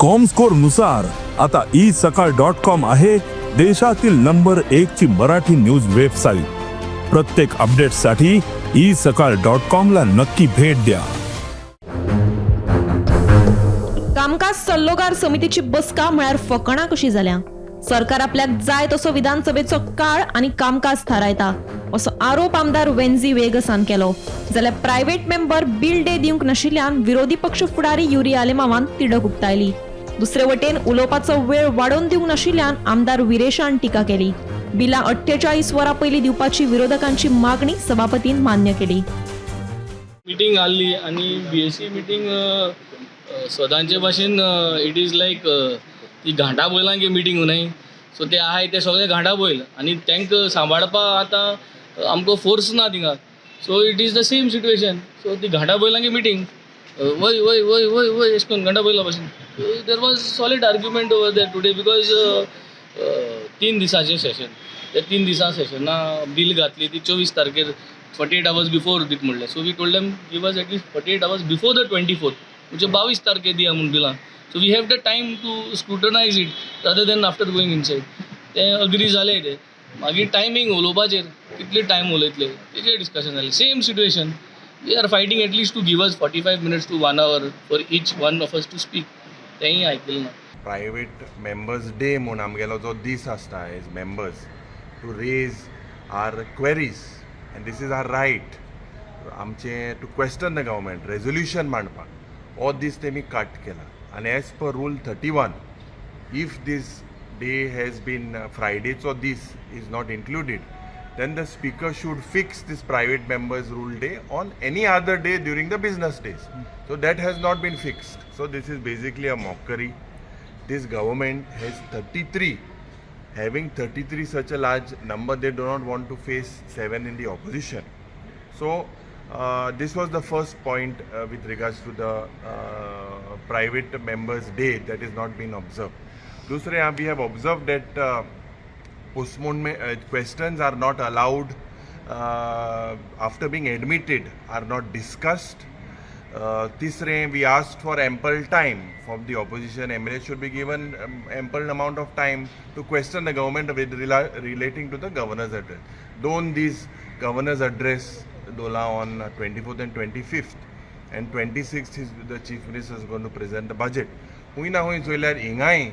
Comscore नुसार आता E सकाळ डॉट कॉम आहे देशातील नंबर एक ची मराठी न्यूज वेबसाईट. प्रत्येक अपडेटसाठी ई सकाळ डॉट कॉम ला नक्की भेट द्या. कामकाज सल्लोगार समितीची बसका म्हळ्यार फकाणां कशी जाल्या. सरकार आपल्याक जाय तसो विधानसभेचो काळ आनी कामकाज थारायता, असो आरोप आमदार वेन्झी वेगसान केलो. जाल्यार प्रायव्हेट मेंबर बिल डे दिवंक नाशिल्ल्यान विरोधी पक्ष फुडारी युरी आलेमावान तिडक उक्तायली. दुसरे वटेन उलोवपाचो वेळ वाडोवन दिवंक नाशिल्ल्यान आमदार विरेशान टिका केली. बिलां 48 वरां पयलीं दिवपाची विरोधकांची मागणी सभापतीन मान्य केली. मिटींग आहली आनी बीएसी मिटींग सदांचे भाशेन it is लायक ती घांटा बैलांगे मिटींग न्हय. सो ते आहाय ते सगळे घांटा बैल आनी तांकां सांबाळपा आतां आमकां फोर्स ना थिंगा. So it is the same situation. So ती घांटा बैलांगे मिटींग, वय वय वय वय वय अशें करून घांटा बैला भाशेन. There was solid argument over there today because 3 दिसाचें सेशन. त्या 3 दिसां सेशना बील घातली ती 24 तारखेर, 48 आवर्स बिफोर दीत म्हणलें. So we told them, give us at least 48 hours before the 24th, म्हणजे 22 तारखेर दिया म्हूण बिलां, so we have the time to scrutinize it rather than after going inside. ते अग्री जाले. ते मागीर टायमींग उलोवपाचेर, कितले टायम उलयतले तेजेर डिस्कशन जालें. Same situation, we are fighting at least to give us 45 minutes to one hour for each one of us to speak. तेंय आयकलें ना. प्रायवेट मेंबर्स डे म्हूण आमगेलो जो दीस आसता as members to raise our queries, and this is our right आमचें to question the government, resolution मांडपाक, हो दीस तेमी कट केला. आनी as per rule 31, if this day has been, फ्रायडेचो दीस is not included, then the speaker should fix this private members rule day on any other day during the business days. So that has not been fixed. So this is basically a mockery. This government has 33. Having 33, such a large number, they do not want to face seven in the opposition. So this was the first point with regards to the private members day that is not been observed. दुसरे, we have observed that postponement questions are not allowed after being admitted, are not discussed. तिसरें, we asked for ample time from the opposition. MLA should be given ample amount of time to question the government with relating to the governor's address. दोन दीस governor's address दवरला on 24th and 25th, and 26th is the chief minister is going to present the budget. हुंय ना हुंय चोयल्यार हिंगाय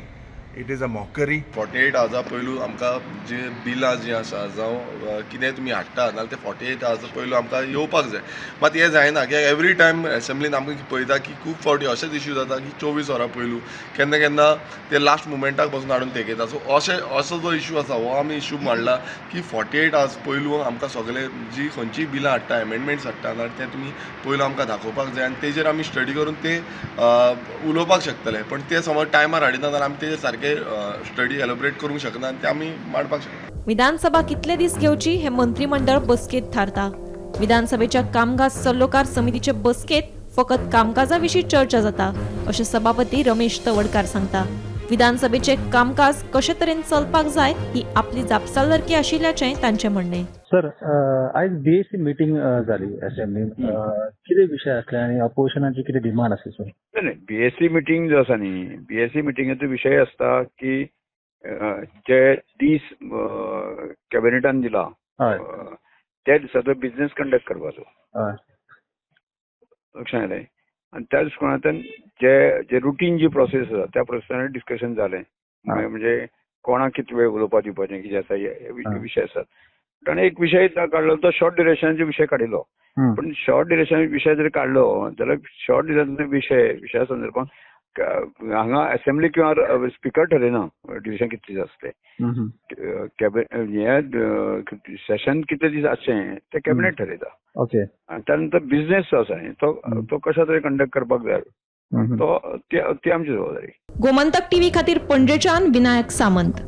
it is a mockery. 48 आवर्सा पयलू आमकां जे बिलां जीं आसा जावं कितें तुमी हाडटा जाल्यार ते 48 आवर्सा पयलू आमकां येवपाक जाय. मात हें जायना, कित्याक एवरी टायम एसेंब्लीन आमकां पळयता की खूब फावटी अशेच इश्यू जाता की 24 वरां पयलू, केन्ना केन्ना ते लास्ट मुमेंटाक पासून हाडून तेकयता. सो अशें असो जो इश्यू आसा, हो आमी इश्यू मांडला की 48 आवर्स पयलू आमकां सगळे जी खंयचीय बिलां हाडटा, एमेंडमेंट्स हाडटा जाल्यार ते तुमी पयलू आमकां दाखोवपाक जाय आनी तेजेर आमी स्टडी करून ते उलोवपाक शकतले. पण ते समज टायमार हाडिना जाल्यार आमी तेजेर सारके स्टडी एलोबरेट करूंक शकना आनी ते आमी मांडपाक शकना. विधानसभा कितले दीस घेवची हे मंत्रिमंडळ बसकेत थारता. विधानसभेच्या कामकाज सल्लोकार समितीचे बसकेत फकत कामकाजा विशीं चर्चा जाता, अशें सभापती रमेश तवडकार सांगता. विधानसभेचे कामकाज कशे तरेन चलपाक जाय ही आपली जापसालदारकी आशिल्ल्याचें तांचें म्हणणें. सर, आयज बीएसी मिटींग जाली असेंब्लीन. कितें विशय आसले आनी अपोजिशनाची कितें डिमांड आसली सर? नाही, बीएसी मिटींग जो आसा न्ही, बीएसी मिटिंगेचो विशय आसता की जे दीस कॅबिनेटान दिला त्या दिसाचो बिझनेस कंडक्ट करपाचो. लक्षात आयलें? आनी त्या दृश्टिकोनांतल्यान जे जे रुटीन जी प्रोसेस आसा, त्या प्रोसेसान डिस्कशन जालें. म्हणजे कोणाक कितले वेळ उलोवपाक दिवपाचें, कितें आसा, हे विशय आसात. आनी एक विशय काडलो तो शॉर्ट ड्युरेशनाचे विशय काडिल्लो. पण शॉर्ट ड्युरेशन विशय जर काडलो जाल्यार शॉर्ट ड्युरेशन विशया संदर्भात हांगा असेंब्ली किंवा स्पिकर ठरयना ड्युरेशन कितले दीस आसतलें. हे सेशन कितले दीस आसचें तें कॅबिनेट ठरयता. आनी त्यानंतर बिझनेस जो आसा न्ही, तो तो कशा तरेन कंडक्ट करपाक जाय, तो ती ती आमची जबाबदारी. गोमंतक टीव्ही खातीर पणजेच्यान विनायक सामंत.